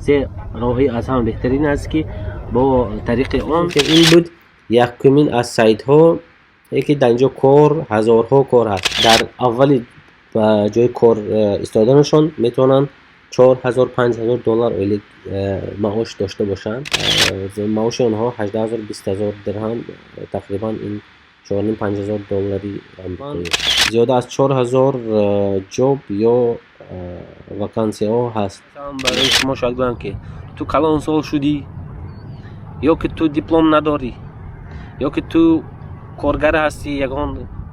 Се роҳи аз ҳама беҳтарин аст, ки бо тариқи он ин буд якумин аз сайтҳо, ки дар инҷо кор, ҳазорҳо кор ҳаст. Дар аввали ба ҷои кор истоданашон метавонанд 4000, 5000 доллар ойлик маош дошта бошанд. Маоши онҳо 18 000, 20 000 дирҳам, тақрибан ин 4,5, 5000 доллари амрикоӣ. Зиёда аз 4000 job ё вакансияҳо ҳаст. Барои шумо шояд гӯям, ки ту калонсол шудӣ, ё ки ту диплом надорӣ, ё ки ту коргар ҳастӣ, ягон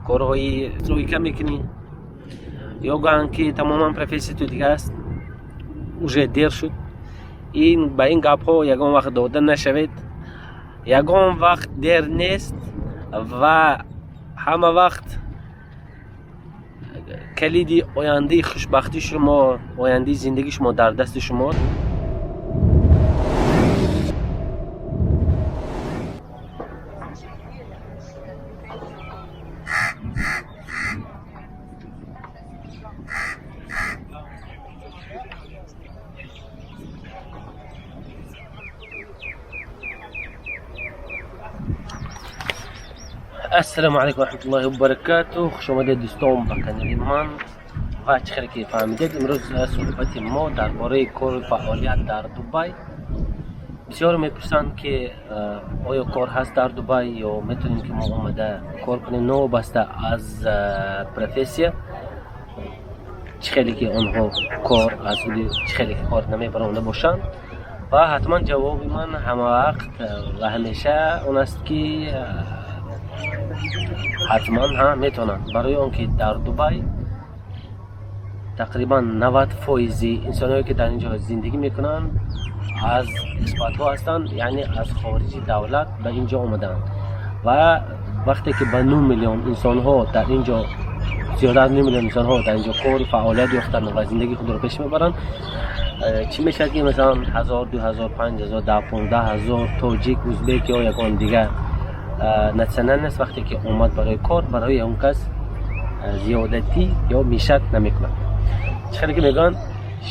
корҳои стройка мекунӣ, ё гӯянд, ки тамоман профессия ту дигар аст, уже дер шуд. Ин ба ин гапҳо ягон вақт дода нашавед. Ягон вақт дер нест ва ҳама вақт калиди ояндаи хушбахтии шумо, ояндаи зиндагии шумо дар дасти шумо. Ассалому алайкум варахматуллоҳи вабаракату. Хуш омадед, дӯстон, ба канали ман. Ва чӣ хеле ки фаҳмидед, имрӯз суҳбати мо дар бораи кору фаъолият дар Дубай. Бисёр мепурсанд, ки оё кор ҳаст дар Дубай ё метавонем, ки мо омада кор кунем, новобаста аз профессия, чӣ хеле ки онҳо кор аз худи чӣ хеле ки кор намебаромада бошанд. Ва ҳатман ҷавоби ман ҳамавақт ва ҳамеша он аст, ки ҳатман ҳа, метавонанд, барои он ки дар Дубай тақрибан 90 фоизи инсонҳое, ки дар ин ҷо зиндагӣ мекунанд, аз экспатҳо ҳастанд, яъне аз хориҷи давлат ба ин ҷо омадаанд. Ва вақте ки ба 9 миллион инсонҳо дар ин ҷо, зиёда аз 9 миллион инсонҳо дар ин ҷо кору фаъолият ёфтанд ва зиндагии худро пеш мебаранд, чӣ мешавад, ки масалан 1000, 2000, 5000, 10, 15 000 тоҷик, узбек ё ягон дигар национальность вақте ки омад барои кор, барои он кас зиёдатӣ ё мешать намекунад. Чӣ хеле ки мегӯянд,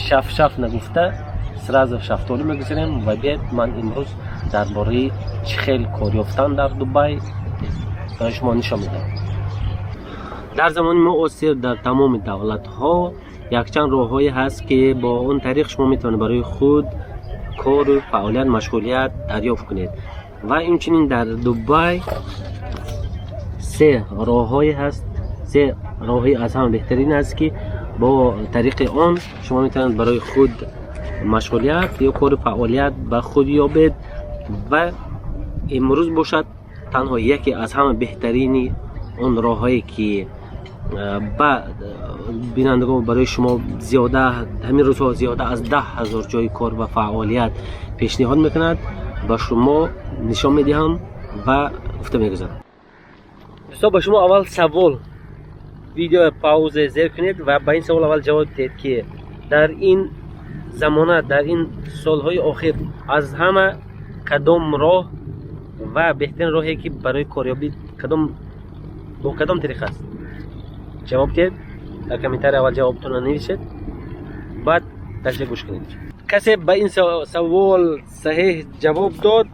шафшаф нагуфта, сразу шафтолӣ мегузарем. Ва биед, ман имрӯз дар бораи чӣ хел кор ёфтан дар Дубай барои шумо нишон медиҳам. Дар замони муосир дар тамоми давлатҳо якчанд роҳҳое ҳаст, ки бо он тариқ шумо метавонед барои худ кору фаъолият, машғулият дарёфт кунед. Ва инчунин дар Дубай се роҳҳое ҳаст, се роҳи аз ҳама беҳтарин аст, ки бо тариқи он шумо метавонед барои худ машғулият ё кору фаъолият ба худ ёбед. Ва имрӯз бошад, танҳо яке аз ҳама беҳтарини он роҳҳое, ки ба бинандагон барои шумо зиёда ҳамин рӯзҳо зиёда аз 10 000 ҷои кор ва фаъолият пешниҳод мекунад, ба шумо нишон медиҳам ва гуфта мегузарам. Дӯстон, ба шумо аввал савол. Видео пауза зер кунед ва ба ин савол аввал ҷавоб диҳед, ки дар ин замона, дар ин солҳои охир аз ҳама кадом роҳ ва беҳтарин роҳе, ки барои корёбӣ, кадом, бо кадом тариқ аст? Ҷавоб диҳед дар комментария. Аввал ҷавобтонро нависед, баъд дальше гӯш кунед. Касе ба ин савол саҳеҳ ҷавоб дод,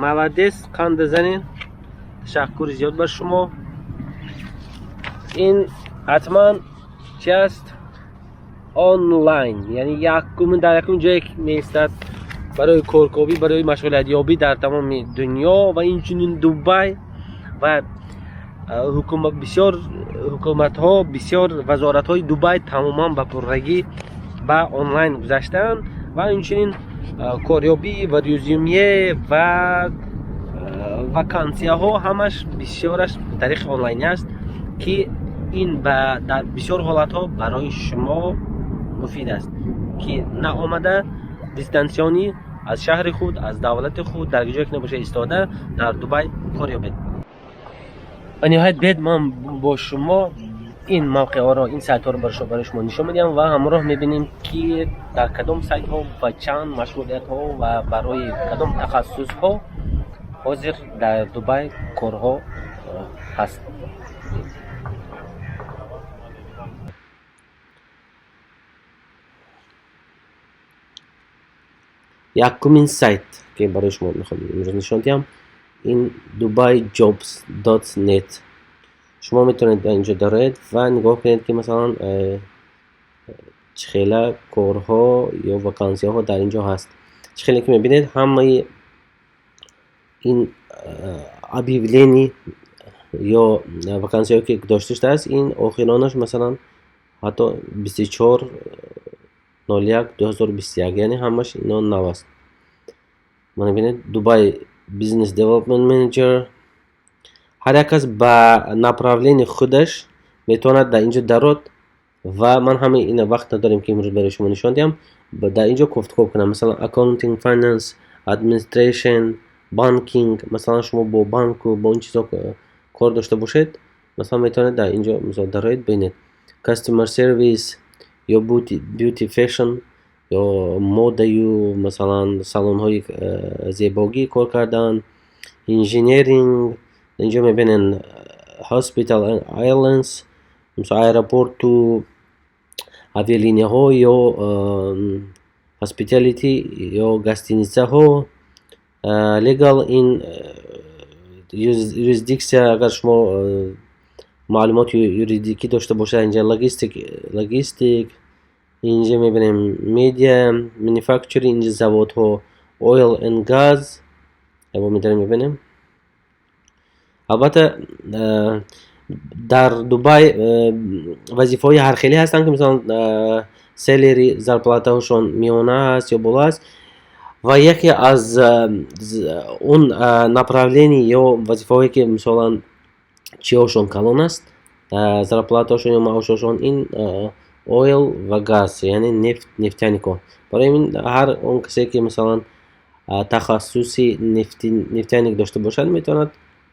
молодец, қанда занед, ташаккури зиёд ба шумо. Ин ҳатман чи аст? Онлайн, яъне якум, дар якум ҷое меистад барои коркобӣ, барои машғулиятёбӣ дар тамоми дунё ва инчунин Дубай. Ва бисёр ҳукуматҳо, бисёр вазоратҳои Дубай тамоман ба пуррагӣ ба онлайн гузаштаанд. Ва инчунин корёбӣ ва резюме ва вакансияҳо ҳамаш, бисёраш тариқи онлайнӣ аст, ки ин дар бисёр ҳолатҳо барои шумо муфид аст, ки наомада, дистанционный, аз шаҳри худ, аз давлати худ, дар ҷое ки набошад истода, дар Дубай кор ёбед. Ва ниҳоят, бед, ман бо шумо ин мавқеъҳоро, ин сайтҳоро барои шумо нишон медиҳам ва ҳамроҳ мебинем, ки дар кадом сайтҳо ва чанд машғулиятҳо ва барои кадом тахассусҳо ҳозир дар Дубай корҳо ҳаст. Якумин сайт, ки барои шумо мехоҳам имрӯз нишон диҳам, ин dubaijobs.net. Шумо метавонед ба инҷо дароед ва нигоҳ кунед, ки масалан чӣ хела корҳо ё вакансияҳо дар инҷо ҳаст. Чӣ хеле ки мебинед, ҳамаи ин объявление ё вакансияҳое, ки дошта шудааст, ин охиронаш масалан ҳатто 24.01.2021, яъне ҳамаш ино нав аст. Мана бинед, Дубай Business Development Manager. Ҳар як кас ба направление худаш метавонад дар инҷо дарод ва ман ҳамаи ина вақт надорем, ки имрӯз барои шумо нишон диҳам. Дар инҷо кофтукоб кунам, масалан accounting, finance, administration, banking. Масалан, шумо бо банку бо ин чизо кор дошта бошед, масалан, метавонед дар инҷо мисол дароед, бинед customer service ё beauty, fashion ё модаю масалан салонҳои зебогӣ кор кардан, engineering. Инҷо мебинед hospital, airlines, мисол аэропорту авиалинияҳо ё hospitality ё гостиницаҳо, legal, ин юрисдиксия, агар шумо маълумоти юридикӣ дошта бошед, инҷа логистик. Инҷа мебинем media, manufacturing, инҷа заводҳо, oil and gas. Бо медарем, мебинем. Албатта, дар Дубай вазифаҳои ҳархелӣ ҳастанд, ки масалан salary, зарплатаҳошон миёна аст ё боло аст ва яке аз он направление ё вазифаҳое, ки мисолан чиҳошон калон аст, зарплатаҳошон ё маошҳошон, ин oil ва газ, яъне нефт, нефтянико. Барои ҳамин ҳар он касе, ки масалан тахассуси нефтяник дошта бошад, метавонад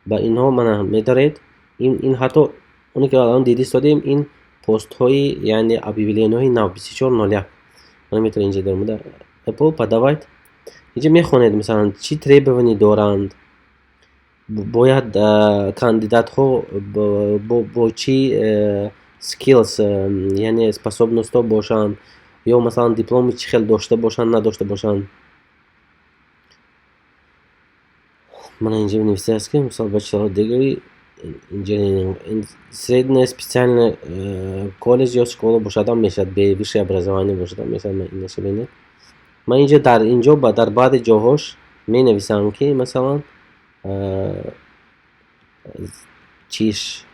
ба инҳо. Мана медоред, ин ҳатто оне ки алон дида истодем, ин постҳои, яъне объявлениҳои нав 24.01. Мана метавонед инҷа даромада apply, подавать. Инҷа мехонед, масалан, чӣ требование доранд, бояд кандидатҳо бо чӣ skills, яъне способностҳо бошанд ё масалан дипломи чӣ хел дошта бошанд, надошта бошанд. Мана инҷа нависааст, ки мисол bachelor degree engineering, среднее специальное колледж ё школа бошадам мешавад, бе высшее образование бошадам мешавад. Инаша бинед, ман инҷа дар инҷо дар баъди ҷоҳош менависам, ки масалан чиш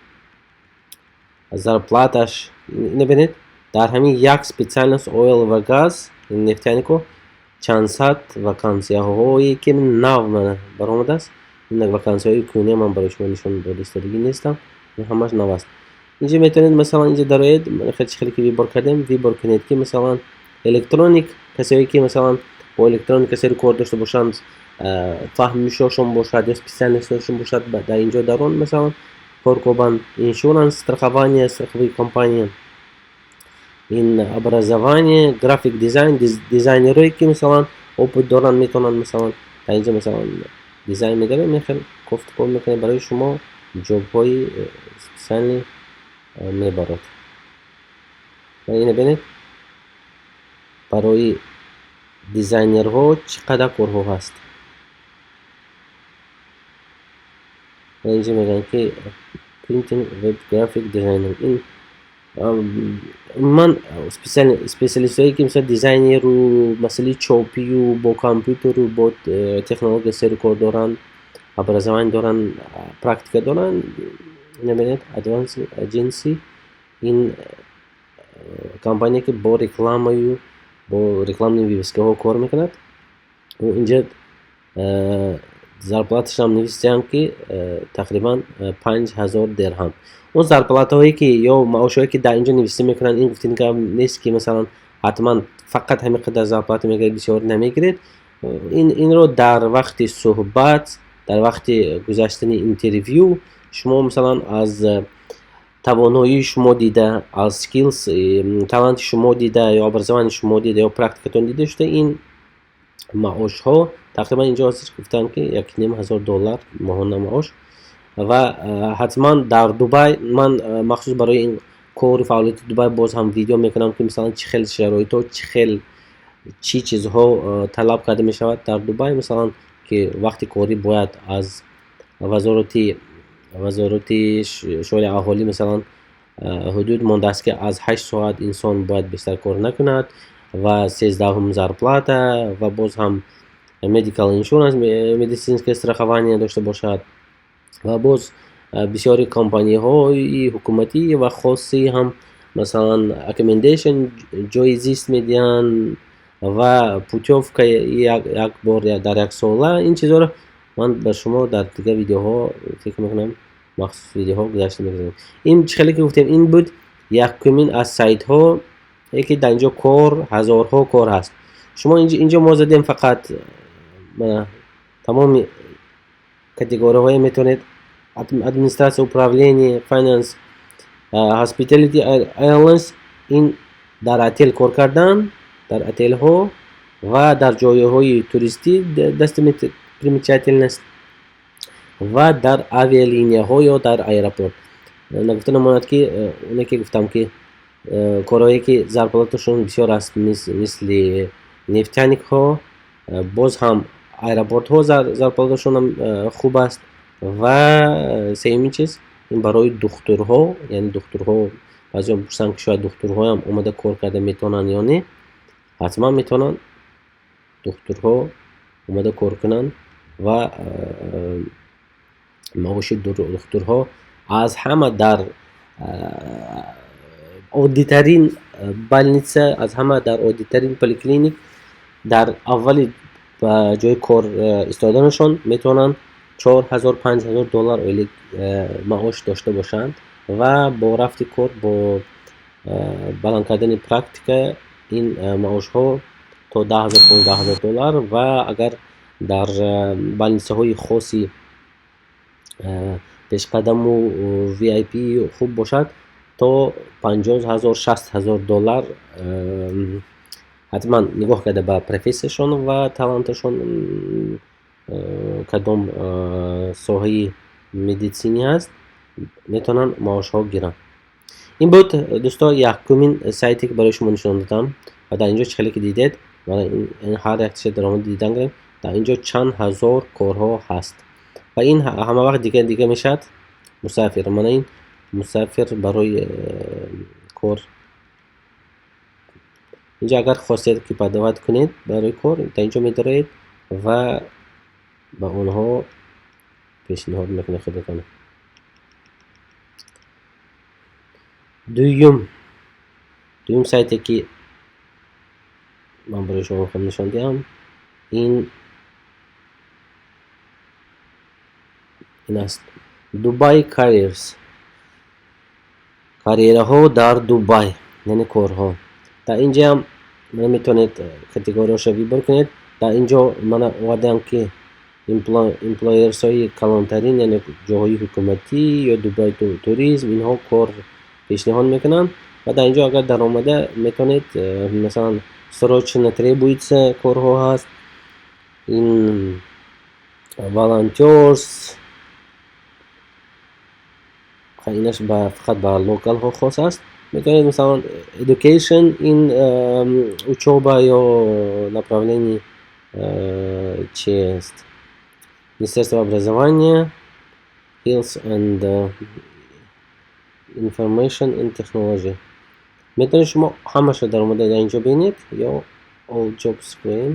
зарплаташ. Ина бинед, дар ҳамин як специальность oil ва газ, нефтянико, чандсад вакансияҳое, ки нав мана баромадааст. Ин вакансияҳои кӯҳна ман барои шумо нишон дода истодагӣ нестам, ин ҳамаш нав аст. Инҷа метавонед, масалан, инҷа дароед, чӣ хеле ки выбор кардем, выбор кунед, ки масалан электроник, касое ки масалан бо электроника сари кор дошта бошанд, фаҳмишошон бошад ё специальностьошон бошад, дар инҷо дарон масалан кор кобанд. Insurance, страхование, страховые компания, ин образование, graphic design, дизайнерое ки масалан опыт доранд, метавонанд масалан дар инҷа масалан дизайн медарем, мехел кофтукоб мекунем, барои шумо ҷобҳои специальный мебарад. Ина бинед, барои дизайнерҳо чӣ қадар корҳо ҳаст. Инҷа мегӯянд, ки printing, web, graphic designer. Ин ман специалистҳое, ки мисол дизайнеру масъалаи чопию бо компютеру бо технология сару кор доранд, образование доранд, практика доранд. Ина бинед, advance agency, ин компания, ки бо рекламаю бо рекламный вывескаҳо кор мекунад. Инҷа зарплаташам нависиям, ки тақрибан 5000 дирҳам. Он зарплатаҳое ки ё маошҳое, ки дар инҷо нависта мекунанд, ин гуфтани гап нест, ки масалан ҳатман фақат ҳамин қадар зарплата мегиред, бисёр намегиред. Инро дар вақти суҳбат, дар вақти гузаштани интервю шумо масалан аз тавоноии шумо дида, аз skills, таланти шумо дида ё образованияи шумо дида ё практикатон дида шуда, ин маошҳо тақрибан инҷо ҳозир гуфтам, ки 1500 доллар моҳона маош. Ва ҳатман дар Дубай ман махсус барои ин кору фаъолияти Дубай боз ҳам видео мекунам, ки масалан чӣ хел шароитҳо, чӣ хел Чӣ чизҳо талаб карда мешавад дар Дубай, масалан, ки вақти корӣ бояд аз вазорати шуғли аҳолӣ, масалан, ҳудуд мондааст, ки аз 8 соат инсон бояд бештар кор накунад ва 13-ум зарплата ва боз ҳам medical insurance, медицинское страхование дошта бошад. Ва боз бисёри компанияҳои ҳукуматӣ ва хосӣ ҳам, масалан, accommodation, ҷои зист медиҳанд ва путёвка як бор дар як сола. Ин чизҳоро ман ба шумо дар дигар видеоҳо, фикр мекунам, махсус видеоҳо гузашта мегузарем. Ин чӣ хеле ки гуфтем, ин буд якумин аз сайтҳо, ки дар инҷо кор, ҳазорҳо кор ҳаст. Шумо инҷо мо задем фақат тамоми категорияҳое метавонед: администрация, управление, finance, hospitality, airlines, ин дар отел кор кардан, дар отелҳо ва дар ҷойҳои туристӣ, достопримечательность, ва дар авиалинияҳо ё дар аэропорт. Нагуфта намонад, ки оне ки гуфтам, ки корҳое ки зарплаташон бисёр аст, мисли нефтяникҳо, боз ҳам аэропортҳо зарплаташонам хуб аст. Ва сеюмин чиз ин барои духтурҳо, яъне духтурҳо. Баъзеҳо мепурсанд, ки шояд духтурҳоям омада кор карда метавонанд ё не. Ҳатман метавонанд духтурҳо омада кор кунанд ва маоши духтурҳо аз ҳама дар оддитарин больница, аз ҳама дар оддитарин поликлиник, дар аввали ба ҷои кор истоданашон метавонанд 4000, 5000 доллар ойлик маош дошта бошанд ва бо рафти кор, бо баланд кардани практика ин маошҳо то 10 000, 15 000 доллар ва агар дар больницаҳои хоси пешқадаму VIP хуб бошад, то 50 000, 60 000 доллар, ҳатман нигоҳ карда ба профессияшон ва таланташон, кадом соҳаи медицинӣ ҳаст, метавонанд маошҳо гиранд. Ин буд, дӯсто, якумин сайте, ки барои шумо нишон додам. Ва дар инҷо чӣ хеле ки дидед, ҳар як чиз даромада дидан гирем, дар инҷо чанд ҳазор корҳо ҳаст ва ин ҳама вақт дига дига мешавад. Мусафир, мана ин мусафир барои кор. Инҷо агар хостед, ки подавать кунед барои кор, дар инҷо медароед ва ба онҳо пешниҳод мекунед худатон. Дуюм сайте, ки ман барои шумо мехоҳам нишон диҳам, ин аст: Dubai Careers, карьераҳо дар Дубай, яъне корҳо. Дар инҷаам метавонед категорияшо выбор кунед. Дар инҷо мана овардаам, ки employersҳои калонтарин, яъне ҷоҳои ҳукуматӣ ё Дубай туризм, инҳо кор пешниҳод мекунанд. Ва дар инҷо агар даромада метавонед, масалан, срочно требуется корҳо ҳаст, ин volunteers, инаш фақат ба localҳо хос аст. Метавонед, масалан, education, ин учёба ё направление чист, Министерство образования, health and information and technology. Метавонед шумо ҳамаша даромада дар инҷо бинед ё all jobs гӯем,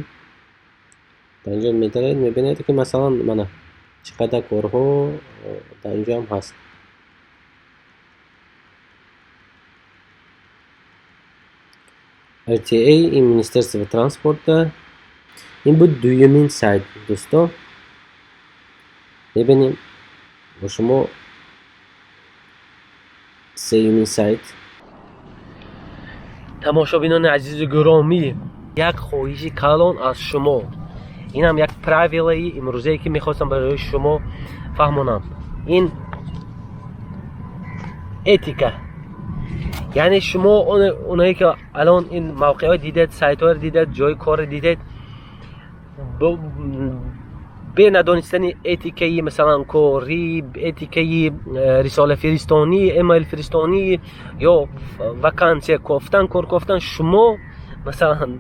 дар инҷо метавонед мебинед, ки масалан, мана чӣ қадар корҳо дар инҷоам ҳаст. RTA, ин Министерство транспорта. Ин буд дуюмин сайт, дӯсто. Мебинем бо шумо сеюмин сайт. Тамошобинони азизу гиромӣ, як хоҳиши калон аз шумо. Инам як правилаи имрӯзае, ки мехостам барои шумо фаҳмонам, ин этика. Яъне шумо, оное ки алон ин мавқеъҳо дидед, сайтҳоро дидед, ҷои корро дидед, бе надонистани этикаи, масалан, корӣ, этикаи рисолафиристонӣ, эмейлфиристонӣ ё вакансия кофтан, кор кофтан, шумо, масалан,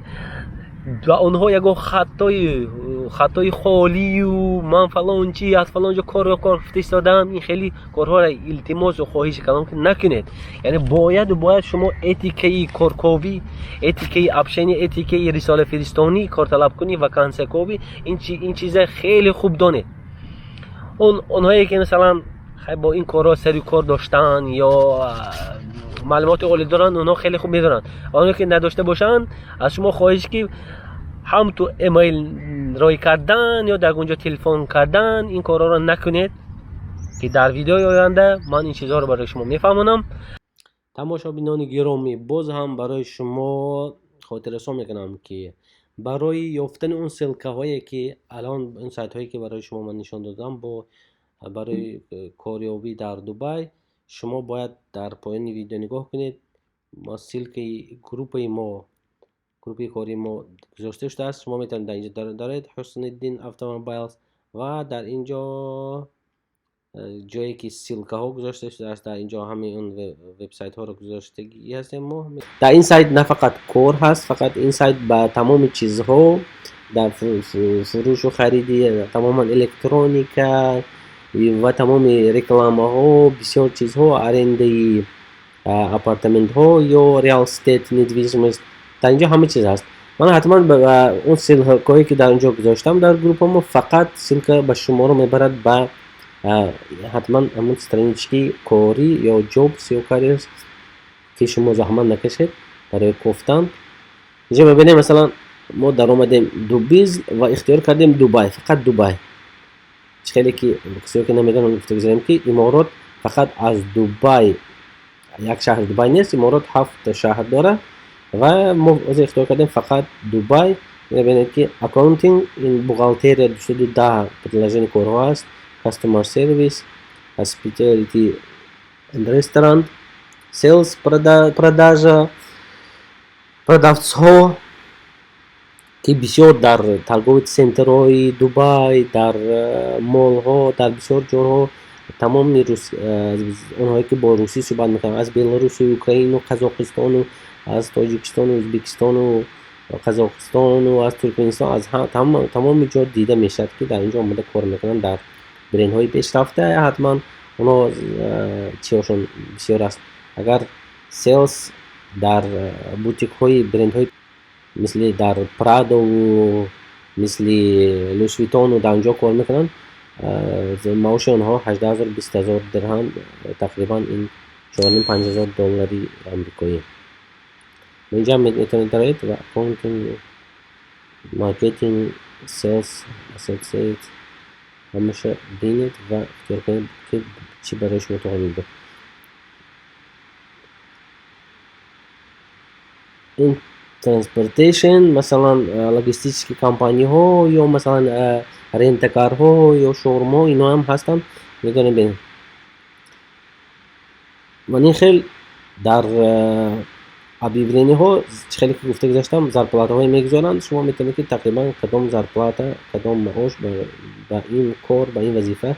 Ва онҳо ягон хатои холию ман фалон чи аз фалон ҷо кор гуфта истодаам, ин хеле корҳоро, илтимосу хоҳиши калом, ки накунед. Яъне бояд шумо этикаи корковӣ, этикаи общение, этикаи рисолафиристонӣ, корталабкунӣ, вакансияковӣ, ин чиза хеле хуб донед. Онҳое ки, масалан, бо ин корҳо сари кор доштан ё маълумоти олӣ доранд, онҳо хеле хуб медонанд. Онҳое ки надошта бошанд, аз шумо хоҳиш, ки ҳам ту эмейл рой кардан ё дар онҷо телефон кардан, ин корҳоро накунед, ки дар видеои оянда ман ин чизҳоро барои шумо мефаҳмонам. Тамошобинони гиромӣ, боз ҳам барои шумо хотиррасон мекунам, ки барои ёфтани он ссылкаҳое, ки алон он сайтҳое, ки барои шумо ман нишон додам бо барои корёбӣ дар Дубай, шумо бояд дар поёни видео нигоҳ кунед. Мо ссылкаи группаи мо, группаи кории мо гузошта шудааст. Шумо метавонед дар инҷо дароед, Ҳусниddin Automobiles, ва дар ин ҷо ҷое ки ссылкаҳо гузошта шудааст, дар инҷо ҳамаи он вебсайтҳоро гузоштагӣ ҳастем мо. Дар ин сайт на фақат кор ҳаст, фақат ин сайт ба тамоми чизҳо дар фурӯшу хариди тамоман электроника ва тамоми рекламаҳо, бисёр чизҳо, арендаи апартаментҳо ё real estate, недвижимость, дар инҷо ҳама чиз ҳаст. Ман ҳатман он ссылкаҳое, ки дар онҷо гузоштам дар группа мо, фақат ссылка ба шуморо мебарад ба ҳатман ҳамон страничкаи корӣ ё jobs ё careers, ки шумо заҳмат накашед барои кофтан. Инҷо мебинем, масалан, мо даромадем Dubiz ва ихтиёр кардем Дубай, фақат Дубай. Чӣ хеле ки касое ки намедонанд, гуфта гузарем, ки Иморот фақат аз Дубай, як шаҳри Дубай нест, Иморот ҳафт шаҳр дорад ва мо ҳозир ихтиёр кардем фақат Дубай. Мебинед, ки accounting, ин бухгалтерия, 210 предложение корҳо ҳаст, customer service, hospitality and restaurant, sales, продажа, продавцҳо, ки бисёр дар торговый центрҳои Дубай, дар молҳо, дар бисёр ҷоҳо тамоми онҳое ки бо русӣ суҳбат мекунанд, аз Беларусу, Украину, Қазоқистону, аз Тоҷикистону, Ӯзбекистону, Қазоқистону, аз Туркманистон, аз тамоми ҷо дида мешавад, ки дар инҷо омода кор мекунанд дар брендҳои пешрафта. Ҳатман онҳо чиҳошон бисёр аст. Агар sales дар бутикҳои брендҳои мисли дар Прадову, мисли Луис Витону, дар онҷо кор мекунанд, маоши онҳо 18 0, 20 000 дирҳам, тақрибан ин 4,5-5 ҳазор доллари амрикоӣ. Инҷа метавонед дароед ва accounting, marketing, sales associate, ҳамаша бинед ва ихтиёр кунед, ки чӣ барои шумо тоғри мебуд. Ин transportation, масалан, логистический компаниҳо ё, масалан, рентакарҳо ё шаурмо, ино ҳам ҳастанд, метавонед бинед. Ман ин хел дар объявлениҳо, чӣ хеле ки гуфта гузаштам, зарплатаҳое мегузоранд. Шумо метавонед, ки тақрибан кадом зарплата, кадом маош ба ин кор, ба ин вазифа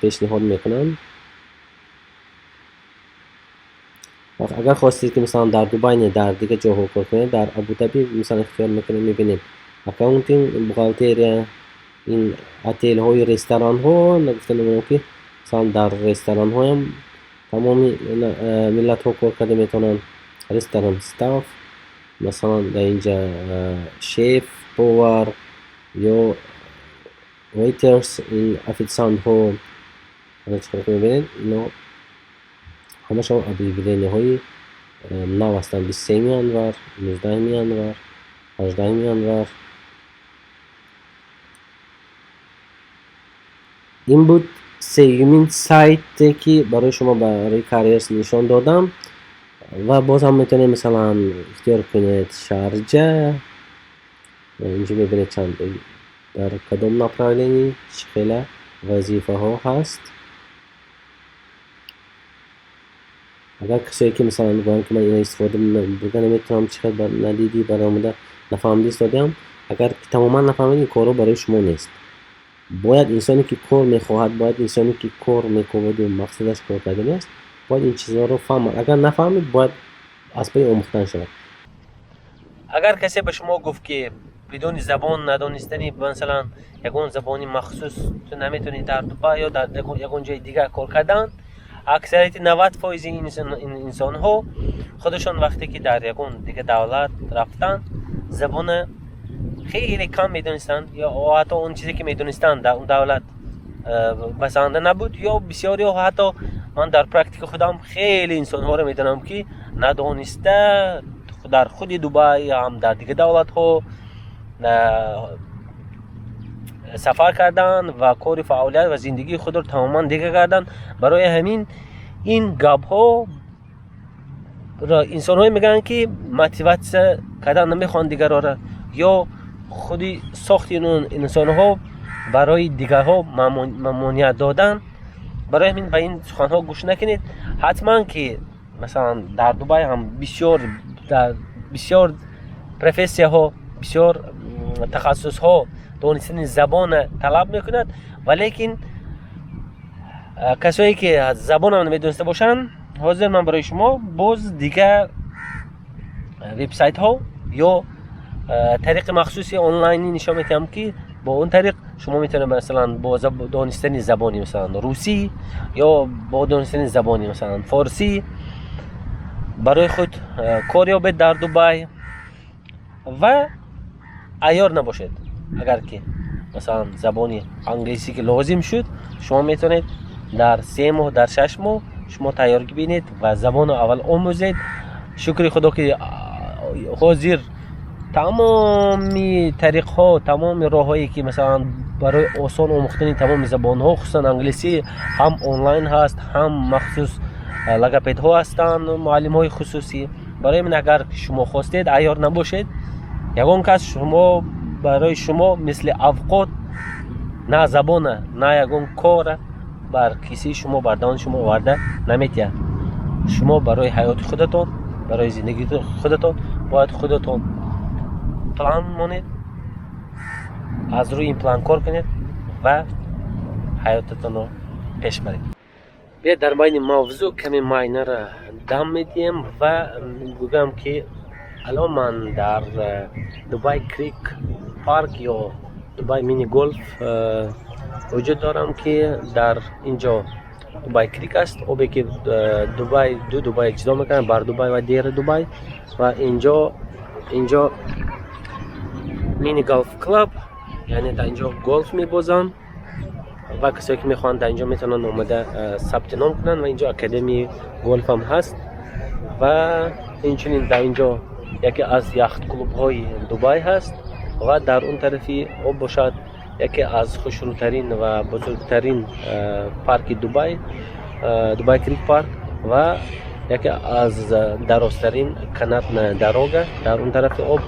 пешниҳод мекунанд. Агар хостед, ки, масалан, дар Дубай не, дар дигар ҷоҳо кор кунед, дар Абудаби, масалан, ихтиёр мекунем, мебинем accounting, бухгалтерия, ин отелҳою ресторанҳо. Нагуфта намонам, ки, масалан, дар ресторанҳоям тамоми миллатҳо кор карда метавонанд. Restaurant staff, масалан, дар инҷа шеф повар ё waiters, ин офитсиантҳо. Чӣ мебинед, ино ҳамашон объявлениҳои нав ҳастанд: 23 январ, 19 январ, 18 январ. Ин буд сеюмин сайте, ки барои шумо барои careers нишон додам. Ва боз ҳам метавонед, масалан, ихтиёр кунед Шарҷа. Инҷо мебинед, чанд дар кадом направление чӣ хела вазифаҳо ҳаст. Агар касое ки, масалан, гӯянд, ки ман ина истифода бурда наметавонам, чӣ хел надидӣ, баромада нафаҳмида истодаам, агар тамоман нафаҳмед, ин корҳо барои шумо нест. Бояд инсоне ки кор мехоҳад, бояд инсоне ки кор мекобаду мақсадаш кор кардан аст, бояд ин чизҳоро фаҳмад. Агар нафаҳмид, бояд аз паи омӯхтан шавад. Агар касе ба шумо гуфт, ки бидуни забон надонистани, масалан, ягон забони махсус ту наметавонӣ дар Дубай ё дар ягон ҷои дигар кор кардан, аксарияти 90 фоизи инсонҳо худашон вақте ки дар ягон дига давлат рафтанд, забона хеле кам медонистанд ё ҳатто он чизе ки медонистанд, дар он давлат басанда набуд. Ё бисёриҳо, ҳатто ман дар практика худам хеле инсонҳоро медонам, ки надониста дар худи Дубай ҳам дар дигар давлатҳо сафар карданд ва кори фаъолият ва зиндагии худро тамоман дигар карданд. Барои ҳамин ин гапҳо инсонҳое мегӯянд, ки мотиватсия кардан намехоҳанд дигарора ё худи сохти инсонҳо барои дигарҳо мамоният додан. Барои ҳамин ба ин суханҳо гӯш накунед. Ҳатман ки, масалан, дар Дубай ҳам бисёр, дар бисёр профессияҳо, бисёр тахассусҳо донистани забона талаб мекунад, валекин касое ки забонам намедониста бошанд, ҳозир ман барои шумо боз дигар вебсайтҳо ё тариқи махсуси онлайнӣ нишон медиҳам, ки бо он тариқ шумо метавонед, масалан, бо донистани забони, масалан, русӣ ё бо донистани забони, масалан, форсӣ барои худ кор ёбед дар Дубай ва айёр набошед. Агар ки, масалан, забони англисӣ ки лозим шуд, шумо метавонед дар 3 моҳ, дар 6 моҳ шумо тайёргӣ бинед ва забонро аввал омӯзед. Шукри Худо, ки ҳозир тамоми тариқҳо, тамоми роҳҳое ки, масалан, барои осон омӯхтани тамоми забонҳо, хусусан англисӣ, ҳам онлайн ҳаст, ҳам махсус логопедҳо ҳастанд, муаллимҳои хусусӣ. Барои ҳамин, агар шумо хостед, айёр набошед. Ягон кас шумо барои шумо мисли авқот на забона, на ягон кора бар кисаи шумо, бар даҳони шумо оварда наметиҳад. Шумо барои ҳаёти худатон, барои зиндагии худатон бояд худатон план монед, аз рӯи ин план кор кунед ва ҳаётатонро пеш баред. Биё, дар байни мавзӯъ каме майнара дам медиҳем ва гӯям, ки алон ман дар Дубай Крик Парк ё Дубай Мини Голф вуҷуд дорам, ки дар инҷо Дубай Крик аст, обе ки Дубай, ду Дубай ҷудо мекунад, Бар Дубай ва Дера Дубай. Ва инҷо Мини Голф Клаб, яъне дар инҷо голф мебозанд ва касое ки мехоҳанд, дар инҷо метавонанд омада сабти ном кунанд. Ва инҷо академияи голфам ҳаст ва инчунин дар инҷо яке аз яхт-клубҳои Дубай ҳаст ва дар он тарафи об бошад, яке аз хушрӯтарин ва бузургтарин парки Дубай, Дубай Крик Парк, ва яке аз дарозтарин канатная дорога дар он тарафи об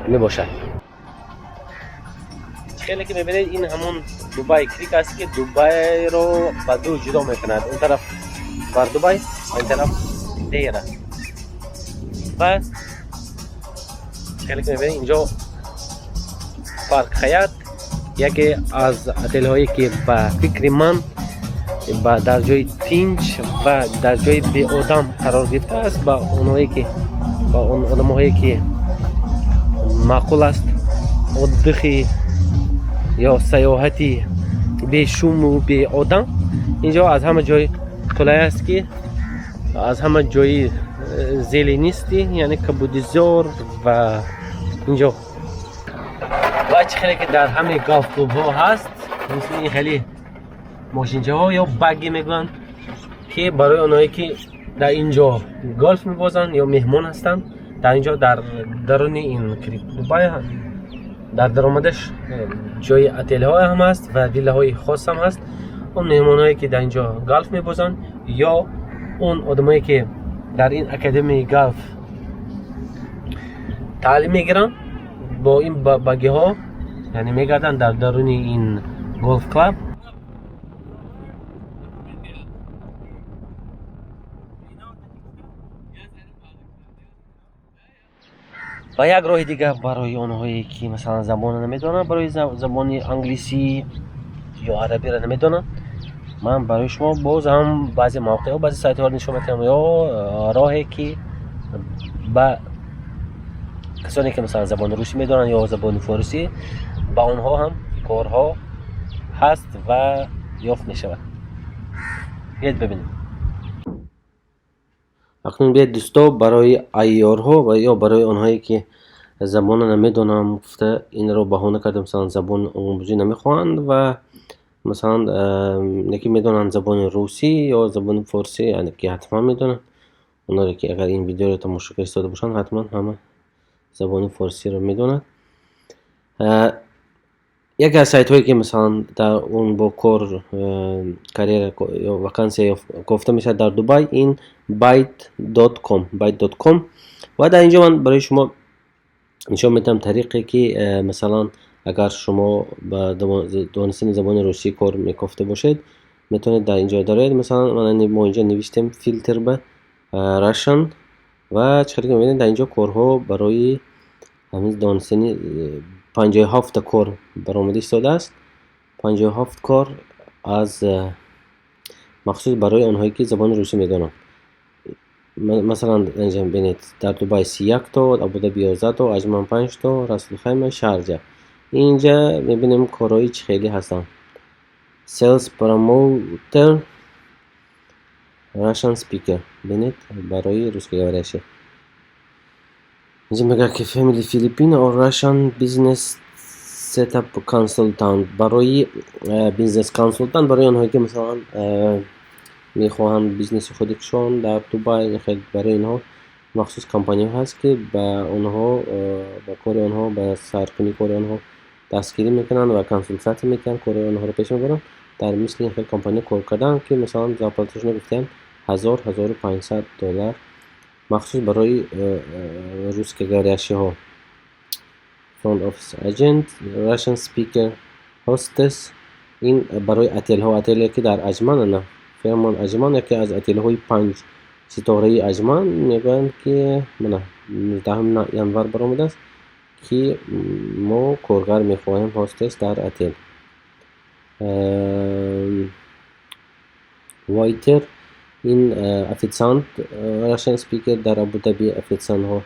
мебошад. Хеле ки мебинед, ин ҳамон Дубай Крик аст, ки Дубайро ба ду ҷудо мекунад: он тараф Бар Дубай ва ин тараф Дера. Ва хеле ки мебинед, инҷо Парк Хаят, яке аз отелҳое ки ба фикри ман ба дар ҷои тинҷ ва дар ҷои беодам қарор гирифтааст. Ба онҳое ки, ба он одамоҳое ки маъқул аст отдыхи ё саёҳати бешуму беодам, инҷо аз ҳама ҷой қулай аст, ки аз ҳама ҷои зеленистый, яъне кабудизор. Ва инҷо ва чӣ хеле ки дар ҳамаи голф клубҳо ҳаст, мисли ин хеле мошинчаҳо ё багги мегӯянд, ки барои онҳое ки дар ин ҷо голф мебозанд ё меҳмон ҳастанд, дар ин ҷо, дар даруни ин Крик Дубай, дар даромадаш ҷои отелҳо ҳам ҳаст ва виллаҳои хос ҳам ҳаст. Он меҳмонҳое ки дар ин ҷо голф мебозанд ё он одамое ки дар ин академияи голф таълим мегиранд, бо ин баггиҳо, яъне, мегарданд дар даруни ин голф клаб. Ва як роҳи дигар барои онҳое ки, масалан, забонро намедонанд, барои забони англисӣ ё арабиро намедонанд, ман барои шумо боз ҳам баъзе мавқеъҳо, баъзе сайтҳоро нишон медиҳам ё роҳе ки ба Касоне ки масалан забони русӣ медонанд ё забони форсӣ, ба онҳо ҳам корҳо ҳаст ва ёфт мешавад. Биёед бибинем. Акнун биёед, дӯсто, барои айёрҳо ва ё барои онҳое ки забонро намедонам гуфта инро баҳона карда, масалан, забон омӯзӣ намехоҳанд ва масалан яке медонанд забони русӣ ё забони форсӣ, яъне ки ҳатман медонанд. Онҳое ки агар ин видеоро тамошо карда истода бошанд, ҳатман ҳама забони форсиро медонанд. Яке аз сайтҳое ки масалан дар он бо кор, карьера ё вакансия кофта мешавад дар Дубай, ин bayt.com, bayt.com. Ва дар инҷо ман барои шумо нишон медиҳам тариқе ки масалан агар шумо ба донистани забони русӣ кор мекофта бошед, метавонед дар инҷо дароед. Масалан, мо инҷо навиштем филтр ба Russian ва чӣ хеле ки мебинед, дар инҷо корҳо барои ҳамин донистани 57 кор баромада истодааст. 57 кор аз махсус барои онҳое ки забони русӣ медонанд. Масалан, инҷа бинед, дар Дубай 31 то, Абудаби 11 то, Аҷман 5 то, Расулхайма, Шарҷа. Инҷа мебинем корҳои чӣ хеле ҳастанд. Sales promoter, Russian speaker, бинед, барои русскоговорящий. Инҷа мегӯяд ки family Filipino or Russian business setup consultant, барои бизнес консултант, барои онҳое ки масалан мехоҳанд бизнеси худи кушоянд дар Дубай. Барои инҳо махсус компанияҳо ҳаст ки ба онҳо, ба кори онҳо, ба саркунии кори онҳо дастгирӣ мекунанд ва консултатсия медиҳанд, кори онҳоро пеш мебаранд. Дар мисли ин хел компания кор кардан ки масалан зарплаташонро гуфтем 1000, 1500 доллар, махсус барои русскоговорящийҳо. Front office agent, Russian speaker, hostess, ин барои отелҳо, отеле ки дар Аҷман, ана Фермон Аҷман, яке аз отелҳои панҷ ситораи Аҷман, мегӯянд ки мана 19 январ баромадааст ки мо коргар мехоҳем, hostess дар отел. Waiter, ин официант, Russian speaker дар Абудаби, официантҳо.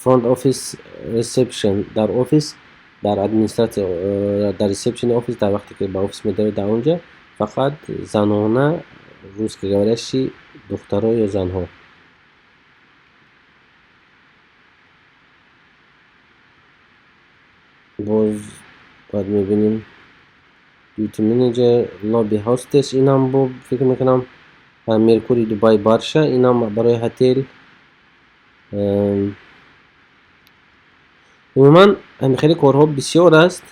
Front office reception, дар офис, дар администратсия, дар ресепшени офис, дар вақте ки ба офис медароед, дар онҷа фақат занона, русскоговорящий духтаро ё занҳо. Боз баъд мебинем duty manager, lobby hostess, инам бо фикр мекунам Меркури Дубай Барша, инам барои ҳотел. Умуман хеле корҳо бисёр аст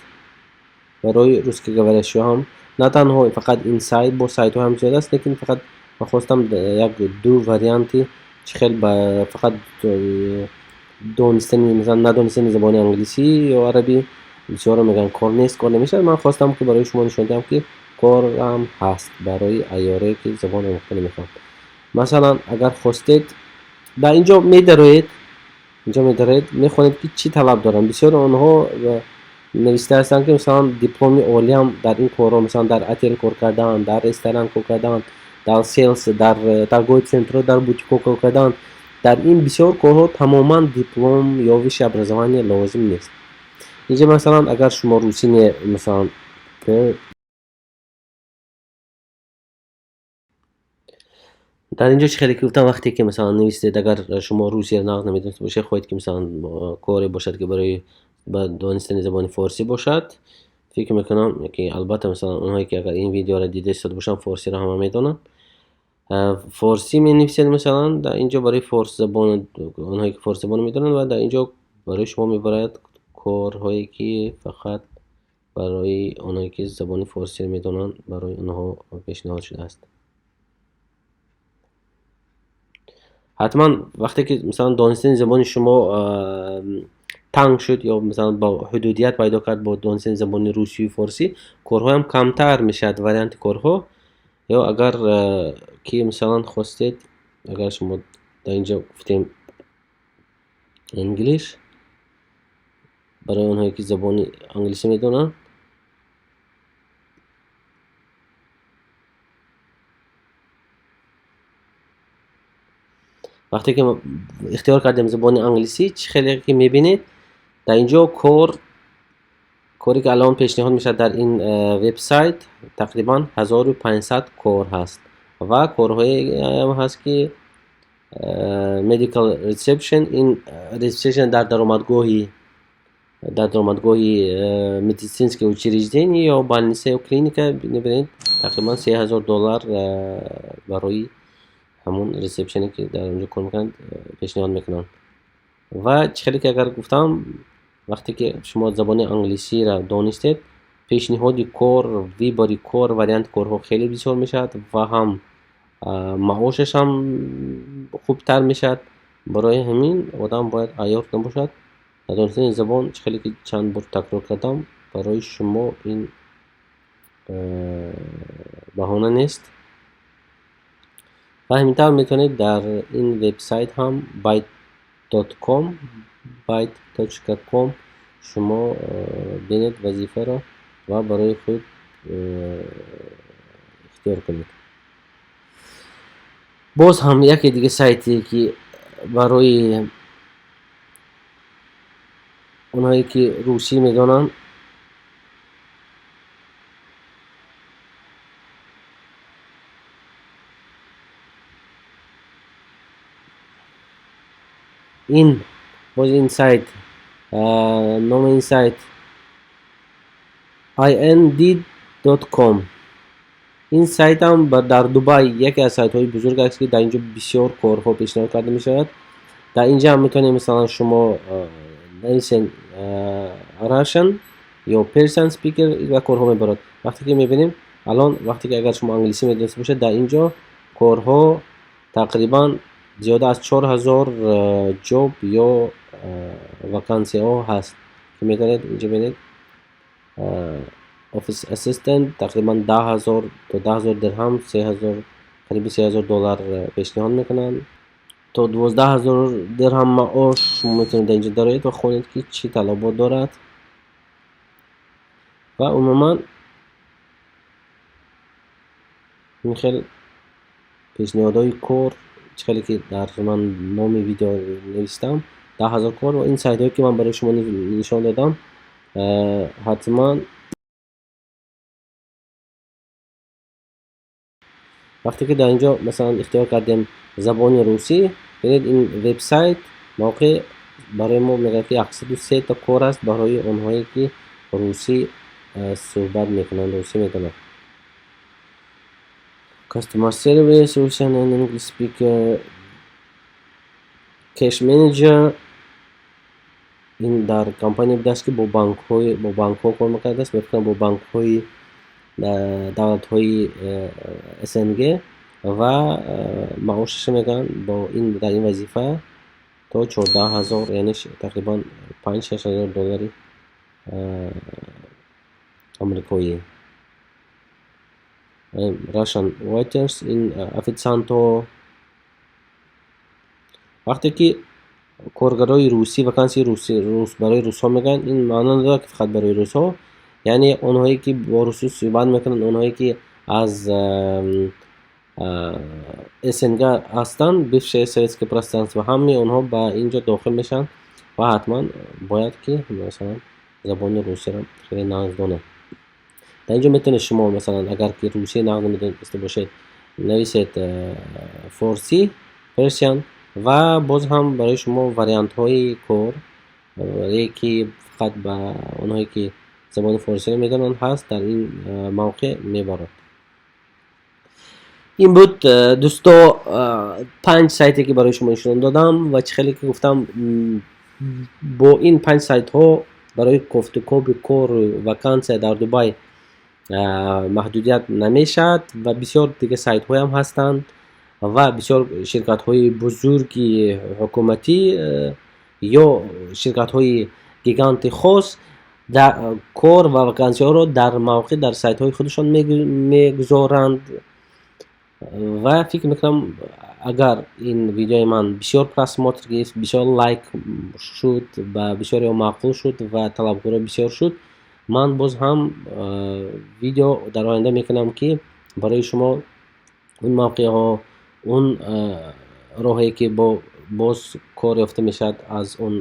барои русскоговорящиҳо ҳам. На танҳо фақат ин сайт, бо сайтҳо ҳам зиёд аст, лекин фақат ман хостам як ду варианти чӣ хел ба фақат донистани, масалан, надонистани забони англисӣ ё арабӣ бисёрро мегӯянд кор нест, кор намешавад. Ман хостам ки барои шумо нишон диҳам ки корам ҳаст барои айёрое ки забон омӯхта намехоҳанд. Масалан, агар хостед, дар инҷо медароед, инҷо медароед, мехонед ки чӣ талаб доранд. Бисёри онҳо нависта ҳастанд ки масалан дипломи олиам дар ин корҳо, масалан, дар отел кор кардан, дар ресторан кор кардан, дар sales, дар торговый центрҳо, дар бутикҳо кор кардан. Дар ин бисёр корҳо тамоман диплом ё высшее образование лозим нест. Инҷа масалан агар шумо русӣ не, масалан, дар инҷо чӣ хеле ки гуфтам, вақте ки масалан нависед, агар шумо русияро нағз намедониста бошед, хоҳед ки масалан коре бошад ки барои ба донистани забони форсӣ бошад, фикр мекунам ки албатта масалан онҳое ки агар ин видеоро дида истода бошанд, форсиро ҳама медонанд. Форсӣ менависед, масалан, дар инҷо барои форсзабон, онҳое ки форсзабон медонанд, ва дар инҷо барои шумо мебарад корҳое ки фақат барои онҳое ки забони форсиро медонанд, барои онҳо пешниҳод шудааст. Ҳатман вақте ки масалан донистани забони шумо танг шуд ё масалан бо ҳудудият пайдо кард бо донистани забони русию форсӣ, корҳоям камтар мешавад, варианти корҳо. Ё агар ки масалан хостед, агар шумо дар инҷо гуфтем English, барои онҳое ки забони англисӣ медонанд. Вақте ки ихтиёр кардем забони англисӣ, чӣ хеле ки мебинед, дар инҷо кор, коре ки алон пешниҳод мешавад дар ин вебсайт, тақрибан 1500 кор ҳаст ва корҳое ҳаст, ки medical reception, ин reception дар даромадгоҳи медицинское учреждение ё больница ё клиника. Бинед, тақрибан 3000 доллар барои ҳамон reception е ки дар онҷо кор мекунанд, пешниҳод мекунанд. Ва чӣ хеле ки агар гуфтам, вақте ки шумо забони англисиро донистед, пешниҳоди кор, выбор и кор, варианти корҳо хеле бисёр мешавад ва ҳам маошаш ҳам хубтар мешавад. Барои ҳамин одам бояд айёр набошад. Надонистани забон, чӣ хеле ки чанд бор такрор кардам, барои шумо ин баҳона нест. Ва ҳамин тавр метавонед дар ин вебсайт ҳам, bayt.com, bayt.com, шумо бинед вазифаро ва барои худ ихтиёр кунед. Боз ҳам яке дига сайте, ки барои онҳое ки русӣ медонанд. Ин боз ин сайт, номи ин сайт ind.com. Ин сайтам дар Дубай яке аз сайтҳои бузург аст, ки дар инҷо бисёр корҳо пешниҳод карда мешавад. Дар инҷа ҳам метавонед, масалан, шумо нависен Russian ё Persian speaker ва корҳо мебарад. Вақте ки мебинем алон, вақте ки агар шумо англисӣ медониста бошед, дар инҷо корҳо тақрибан зиёда аз 4000 job ё вакансияҳо ҳаст, ки метавонед инҷо бинед. Office assistant тақрибан 10 000 то 10 000 дирҳам, 3000, қариби 3000 доллар пешниҳод мекунанд, то 12 000 дирҳам маош. Шумо метавонед дар инҷо дароед ва хонед, ки чӣ талабот дорад. Ва умуман ин хел пешниҳодҳои кор, чӣ хеле ки дар ман номи видео навистам, 10 000 кор, ва ин сайтҳое ки ман барои шумо нишон додам, ҳатман вақте ки дар инҷо, масалан, ихтиёр кардем забони русӣ, бинед, ин вебсайт, мавқеъ барои мо мегӯяд, ки 103 та кор аст барои онҳое ки русӣ суҳбат мекунанд, русӣ медонанд. Customer service, Russian and English speaker, cash manager. Ин дар компания будааст, ки бо банкҳо кор мекардааст, мефикрам, бо банкҳои давлатҳои СНГ. Ва маошаша мегӯянд, бо ин дар ин вазифа то 14 000, яъне тақрибан 5-6 ҳазор доллари амрикоӣ. Russian waiters, ин официантҳо. Вақте ки коргарои русӣ, вакансияи рус барои русҳо мегӯянд, ин маъно надорад, ки фақат барои русҳо, яъне онҳое ки бо русӣ суҳбат мекунанд, онҳое ки аз СНГ ҳастанд, бывшее советское пространство, ҳамаи онҳо ба ин ҷо дохил мешаванд ва ҳатман бояд ки, масалан, забони русиро хеле нағз донанд. Дар ин ҷо метавонед шумо, масалан, агар ки русия нағз намедониста бошед, нависед форсӣ, Persian, ва боз ҳам барои шумо вариантҳои кор, ки фақат ба онҳое ки забони форсиро медонанд ҳаст, дар ин мавқеъ мебарад. Ин буд, дӯсто, панҷ сайте ки барои шумо нишон додам. Ва чӣ хеле ки гуфтам, бо ин панҷ сайтҳо барои кофтукоби кору вакансия дар Дубай маҳдудият намешавад. Ва бисёр дига сайтҳоям ҳастанд ва бисёр ширкатҳои бузурги ҳукуматӣ ё ширкатҳои гиганти хос кор ва вакансияҳоро дар мавқеъ, дар сайтҳои худашон мегузоранд. Ва фикр мекунам, агар ин видеои ман бисёр просмотр гирифт, бисёр лайк шуд, ба бисёреҳо маъқул шуд ва талабгорҳо бисёр шуд, ман боз ҳам видео дар оянда мекунам, ки барои шумо он мавқеъҳо, он роҳе ки бо боз кор ёфта мешавад аз он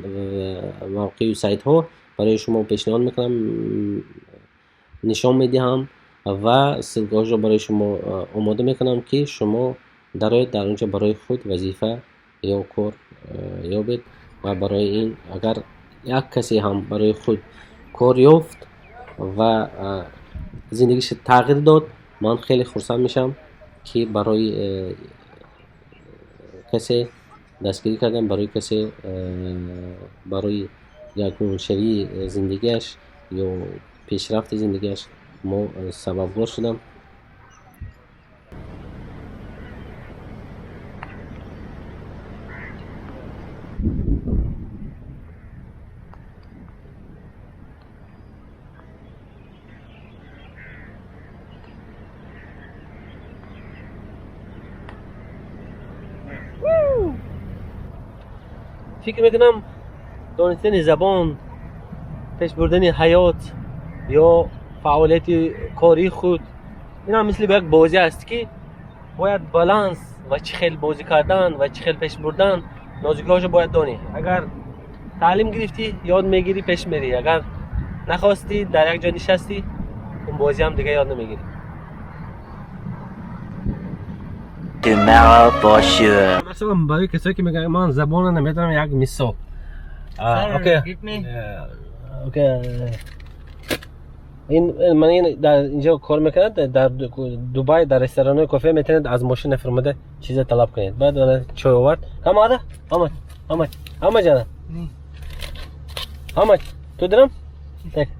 мавқеъу сайтҳо барои шумо пешниҳод мекунам, нишон медиҳам ва ссылка ҳошро барои шумо омода мекунам, ки шумо дароед, дар он ҷо барои худ вазифа ё кор ёбед. Ва барои ин агар як касе ҳам барои худ кор ёфт ва зиндагиша тағйир дод, ман хеле хурсанд мешавам, ки барои касе дастгирӣ кардам, барои касе барои якгуншавии зиндагиаш ё пешрафти зиндагиаш мо сабабгор шудам. Фикр мекунам, донистани забон пеш бурдани ҳаёт ё фаъолияти кории худ ин ҳам мисли як бозӣ аст, ки бояд баланс ва чӣ хел бозӣ кардан ва чӣ хел пеш бурдан нозукиҳошо бояд донӣ. Агар таълим гирифтӣ, ёд мегирӣ, пеш мерӣ. Агар нахостӣ, дар як ҷо нишастӣ, он бозиам дига ёд намегирӣ. Tomorrow for sure. Масалан, барои касое ки мегӯянд, ман забонро наметавонам, як мисол. Sir, Okay. give me. Okay. Ин ман ин дар инҷо кор мекунад, дар Дубай, дар ресторанҳои кофе метавонед аз мошина фирмада чизе талаб кунед. Баъд мана чой овард. كم هذا؟ How much? How much? How much هذا؟ How much? 2 dirham? Take.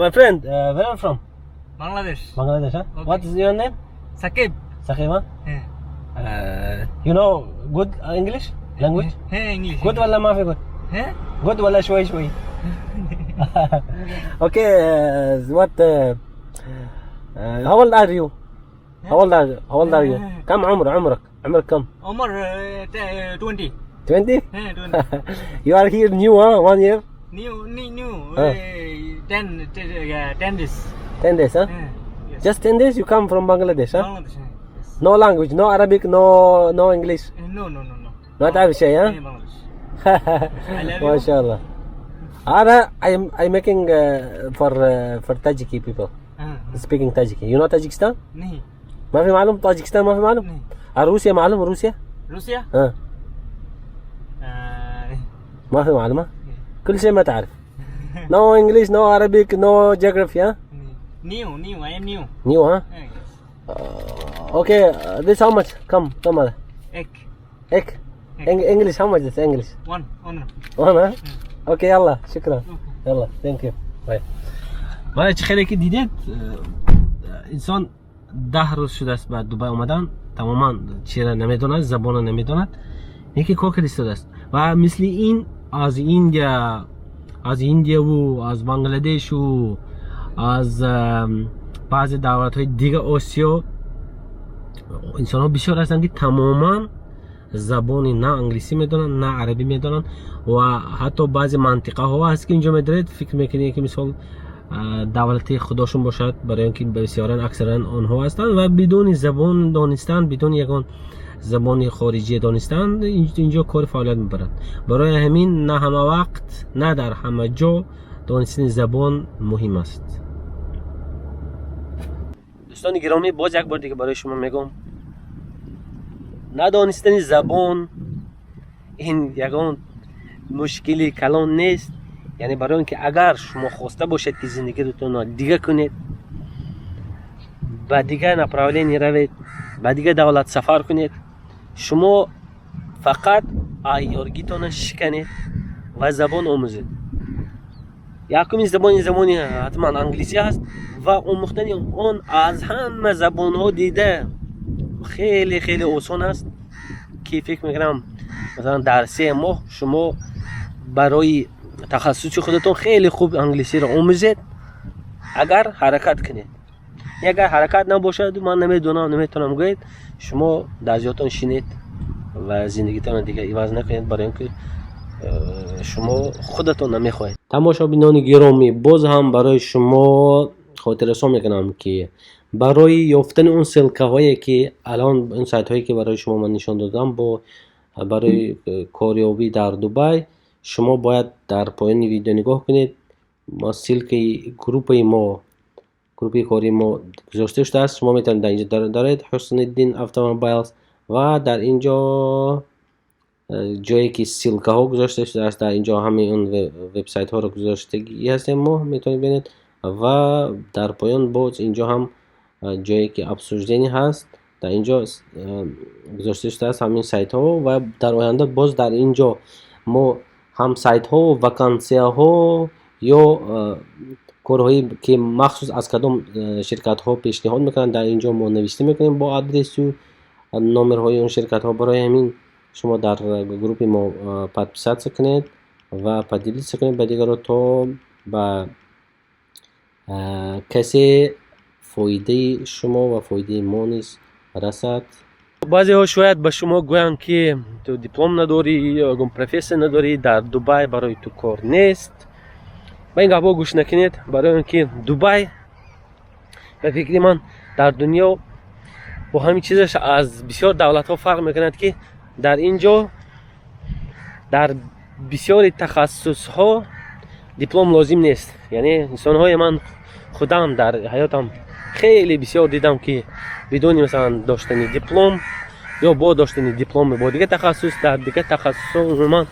My friend, where are you from? Bangladesh. Bangladesh, huh? Okay. What is your name? Sakib. Sakib, huh? Yeah. You know good English language? Hey, English. Good ولا ما في good? Hey? Good ولا شوي شوي؟ Okay, what how old are you? How old are you? How old are you? كم عمرك؟ عمرك كم؟ Omar, 20. 20? Hey, 20. You are here new, huh? One year? New, new, new. 10, yeah, 10 days. 10 days, huh? Yeah, yes. Just 10 days you come from Bangladesh, huh? Bangladesh. Yes. No language, no Arabic, no English. No, no, no, no. ما تعرف شيء, ها؟ Yeah, Bangladesh. I love ما you. شاء الله. أنا I'm making for Tajiki people speaking Tajiki. You know Tajikistan? نهي. ما في معلوم طاجكستان؟ ما في معلوم؟ نهي. روسيا معلوم روسيا؟ روسيا؟ ها. نهي. ما في معلومة؟ كل شيء ما تعرف. No English, no Arabic, no geography, ها؟ New, new. I am new. New, ها؟ Yes. Okay, this how much? كم كم هذا؟ Ek. اك English, how much this English? One. One. وانا؟ Okay, يلا شكرا. يلا, thank you, bye. ولی چه خیلی که دیدید، انسان 10 روز شده است به دبی اومدن، تماما چیره نمیدوند، زبان نمیدوند، یکی کار ایستاده است. و مثل این از India و از بنگلادش و از بعضی دولت های دیگه آسیا انسان ها بسیار هستند که تماما زبان نه انگلیسی میدونن، نه عربی میدونن. و حتی بعضی منطقه ها هست که اینجا میدارید، فکر میکنید که مثال دولتی خودشون باشد، برای اینکه بسیارا اکثرا آنها هستند و بدون زبان دانستن، بدون یگان زبان خارجی دانستن اینجا کار فعالیت میبرند. برای همین نه همه وقت، نه در همه جا دانستن زبان مهم است. دوستان گرامی، باز یک بار دیگه برای شما میگم، ندانستن زبان این یگان مشکلی کلان نیست. یعنی برای اینکه اگر شما خواسته باشید که زندگیتون را دیگه کنید، به دیگه направление روید، به دیگه دولت سفر کنید، شما فقط عیارگیتان شکنید و زبان آموزید. یکمین زبان، زبانی حتما انگلیسی هست و آموختن آن از همه زبان ها دیده خیلی خیلی آسان است که فکر میکنم مثلا در 3 ماه شما برای تخصص خودتون خیلی خوب انگلیسی را آموزید، اگر حرکت کنید. اگر حرکت نباشد، من نمیدونم، نمیتونم گوید، شما در جاتون شینید و زندگیتان دیگه عوض نکنید، برای اینکه شما خودتون نمیخواهید. تماشابینان گرامی، باز هم برای شما خاطررسان میکنم که Барои ёфтани он ссылка ҳое, ки алон он сайтҳое, ки барои шумо ман нишон додам, бо барои корёбӣ дар Дубай, шумо бояд дар поёни видео нигоҳ кунед. Мо ссылка и группаи мо, группаи кории мо гузошта шудааст. Шумо метавонед дар инҷо доред Ҳусниддин Automobiles ва дар ин ҷо ҷое, ки ссылка ҳо гузошта шудааст, дар инҷо ҳамаи он вебсайтҳоро гузоштагӣ ҳастем, мо метавонед бинед. Ва дар поён боз инҷо ҳам ҷое, ки обсуждение ҳаст, дар инҷо гузошта шудааст ҳамин сайтҳо. Ва дар оянда боз дар ин ҷо мо ҳам сайтҳо, вакансияҳо ё корҳое, ки махсус аз кадом ширкатҳо пешниҳод мекунанд, дар ин ҷо мо навишта мекунем бо адресу номерҳои он ширкатҳо. Барои ҳамин шумо дар группи мо подписаться кунед ва поделиться кунед ба дигарро, то ба касе фоидаи шумо ва фоидаи мо низ расад. Баъзеҳо шояд ба шумо гӯянд, ки ту диплом надорӣ ё ягон профессия надорӣ, дар Дубай барои ту кор нест. Ба ин гапҳо гӯш накунед, барои он ки Дубай, ба фикри ман, дар дунё бо ҳамин чизаш аз бисёр давлатҳо фарқ мекунад, ки дар ин ҷо дар бисёри тахассусҳо диплом лозим нест. Яъне инсонҳои ман худам дар ҳаётам хеле бисёр дидам, ки бидуни, масалан, доштани диплом ё бо доштани дипломи бо дигар тахассус, дар дигар тахассусҳо умуман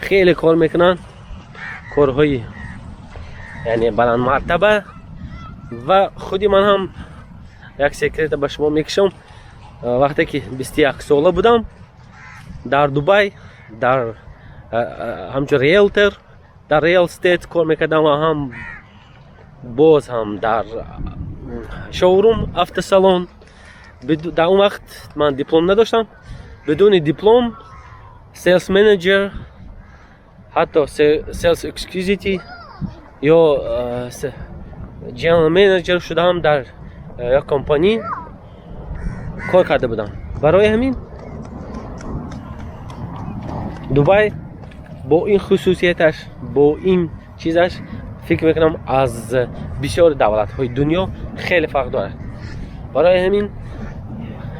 хеле кор мекунанд, корҳои яъне баландмартаба. Ва худи ман ҳам як секрет а ба шумо мекушам: вақте ки 21 сола будам, дар Дубай дар ҳамчун риэлтор дар real estate кор мекардам ва ҳам боз ҳам дар шоурум, автосалон. Дар он вақт ман диплом надоштам. Бидуни диплом sales manager, ҳатто sales executive ё general manager шудаам, дар як компания кор карда будам. Барои ҳамин Дубай бо ин хусусияташ, бо ин чизаш, фикр мекунам, аз бисёри давлатҳои дунё хеле фарқ дорад. Барои ҳамин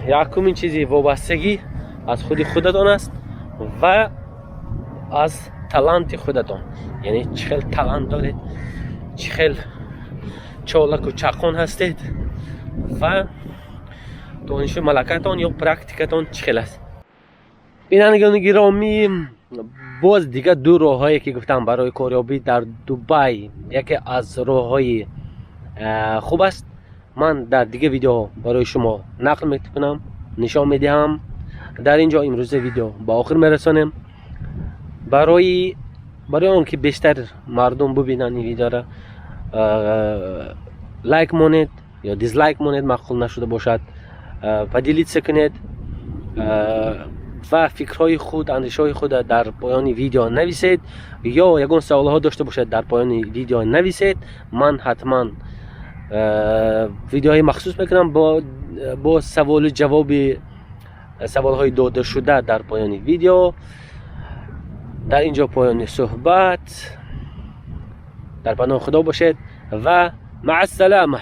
якумин чизи вобастагӣ аз худи худатон аст ва аз таланти худатон, яъне чӣ хел талант доред, чӣ хел чолаку чақон ҳастед ва донишу малакатон ё практикатон чӣ хел аст. Бинандагони гиромӣ, боз дигар ду роҳҳое, ки гуфтам барои корёбӣ дар Дубай, яке аз роҳҳои хуб аст, ман дар дигар видеоҳо барои шумо нақл мекунам, нишон медиҳам. Дар ин ҷо имрӯза видео ба охир мерасонем. Барои он ки бештар мардум бубинанд ин видеоро, лайк монед ё дизлайк монед, маъқул нашуда бошад, поделиться кунед ва фикрҳои худ, андешаҳои худ дар поёни видео нависед ё ягон саволҳо дошта бошед, дар поёни видео нависед. Ман ҳатман видеоҳои махсус мекунам бо саволу ҷавоби саволҳои додашуда дар поёни видео. Дар ин ҷо поёни суҳбат. Дар паноҳи Худо бошед ва маъассалама.